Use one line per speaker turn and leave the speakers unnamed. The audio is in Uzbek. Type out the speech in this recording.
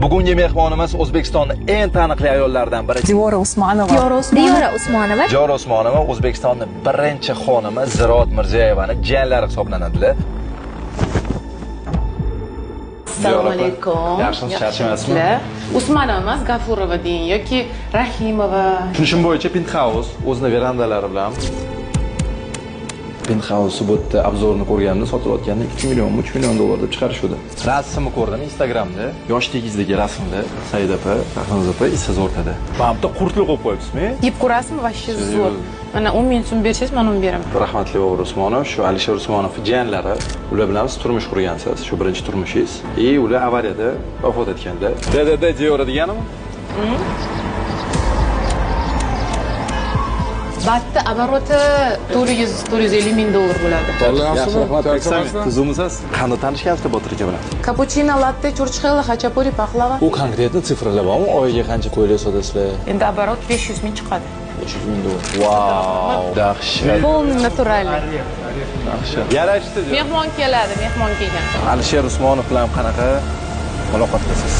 Bugungi mehmonimiz O'zbekistonning eng taniqli ayollaridan biri.
Diyora Usmonova.
Diyora Usmonova. Diyora Usmonova.
Diyora Usmonova O'zbekistonning birinchi xonimi Ziroat Mirziyoyevani jiyanlari hisoblanadilar.
Assalomu alaykum.
Yaxshimisiz, charchamasizmi?
Usmonova emas, Gafurova deng yoki Rahimova.
Tushunishim bo'yicha penthouse o'zini verandalari bilan. Penthouse bu yerda obzorni ko'rganimda sotilayotganda 2 million, 3 million dollar deb chiqarishdi. Rasmni ko'rdim Instagramda. Yoshligingizdagi rasmda Saida opa, Shahnoza opa, siz o'rtada. Mana bu yerda qurtli qo'yib qo'yibsizmi?
Yeb ko'rasizmi, вообще zo'r. Mana 10 ming so'm bersangiz, men 10 beraman.
Rahmatli Bobur Usmonov, shu Alisher Usmonov jiyanlari, ular bilan siz turmush qurgansiz, shu birinchi turmushingiz. И ular avariyada vafot etganda. DDD Diyora deganimi?
Batta обороты 400-450 ming dollar bo'ladi.
Yaxshi, rahmat. Tuzumisiz? Qanday tanishgansiz Botir aka bilan?
Kapuchino, latte, churchxella, xachapuri, paxlava.
U konkretni sifrlar bormi? Oyiga qancha qo'ylar sotasizlar?
Endi оборот 500 ming chiqadi.
500 ming dollar. Vau, dahshat.
Полный натуральный.
Dahshat. Yarashdi.
Mehmon keladi, mehmon kelgan.
Alisher Usmonov bilan qanaqa muloqotdasiz?